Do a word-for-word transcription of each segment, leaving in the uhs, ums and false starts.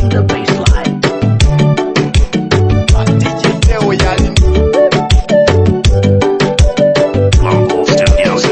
The bass line. D J Teo, yani. Mambo Studios.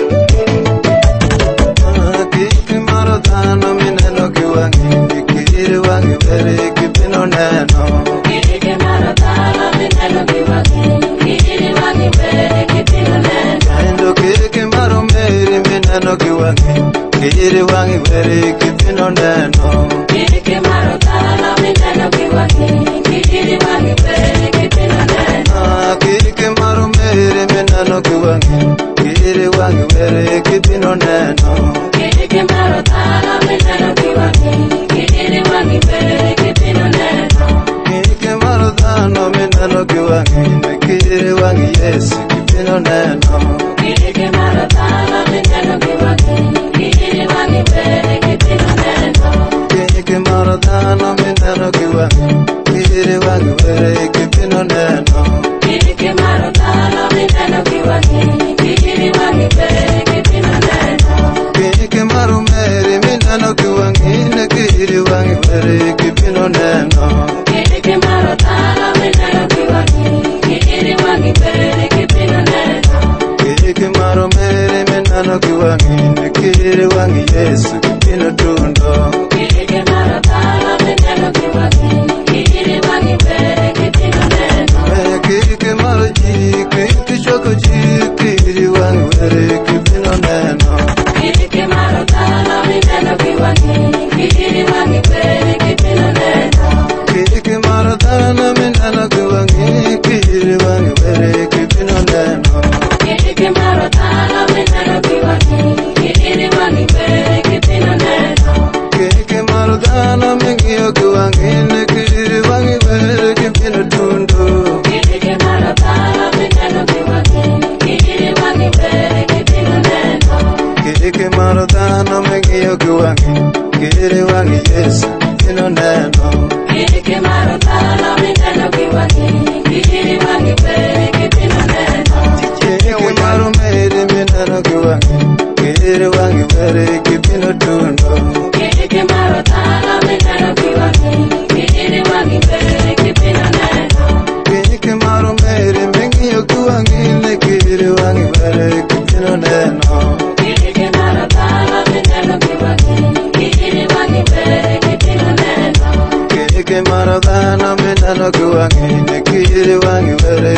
Kik imaro dhano mineno gi wang'i, kik iri wang'i weri kipino neno. Kik imaro dhano mineno gi wang'i, kik iri wang'i weri kipino neno. Kendo kik imaro meri mineno gi wang'i, kik iri wang'i weri kipino neno. Kik imaro dhano mineno gi wang'i, kik iri wang'i weri kipino neno. Ah, kik imaro meri mineno gi wang'i, kik iri wang'i weri kipino neno. Kik imaro dhano mineno gi wang'i, kik iri wang'i weri kipino neno. Kik imaro dhano mineno gi wang'i, kik iri wang'i Yesu kipino neno. Kik imaro dhano mineno gi wang'i, kik iri wang'i weri kipino neno. Kik imaro dhano mineno gi wang'i, kik iri wang'i weri kipino neno. Kik imaro dhano mineno gi wang'i, kik iri wang'i weri kipino neno. Kik imaro meri mineno gi wang'i, kik iri wang'i weri kipino neno. Kik imaro dhano mineno gi wang'i, kik iri wang'i weri kipino neno. Kik imaro meri mineno gi wang'i, kik iri wang'i Yesu kipino tundo. Kik imaro dhano mineno gi wang'i, kik iri wang'i weri kipino neno. Eh, kik imaro ji, kik ichwako ji, kik iri wang'i weri kipino neno. Kik imaro dhano mineno gi wang'i, kik iri wang'i weri kipino neno. Kik imaro dhano mineno gi wang'i, kik iri wang'i weri kipino neno. Kik imaro dhano mineno gi wang'i, kik iri wang'i weri kipino neno. Kik imaro dhano ming'iyo gi wang'i, kik iri wang'i weri kipino tundo. Kik imaro dhano mineno gi wang'i, kik iri wang'i weri kipino neno. Kik imaro dhano ming'iyo gi wang'i, kik iri wang'i Yesu kipino neno. Kik imaro dhano mineno gi wang'i, kik iri wang'i weri kipino neno. Kik imaro meri mineno gi wang'i, kik iri wang'i weri kipino tundo. Kik imaro dhano mineno gi wang'i, kik iri wang'i weri kipino neno. Kik imaro meri ming'iyo gi wang'i, kik iri wang'i weri kipino neno. Kik imaro dhano mineno gi wang'i, kik iri wang'i weri kipino neno. Kik imaro dhano mineno gi wang'i, kik iri wang'i weri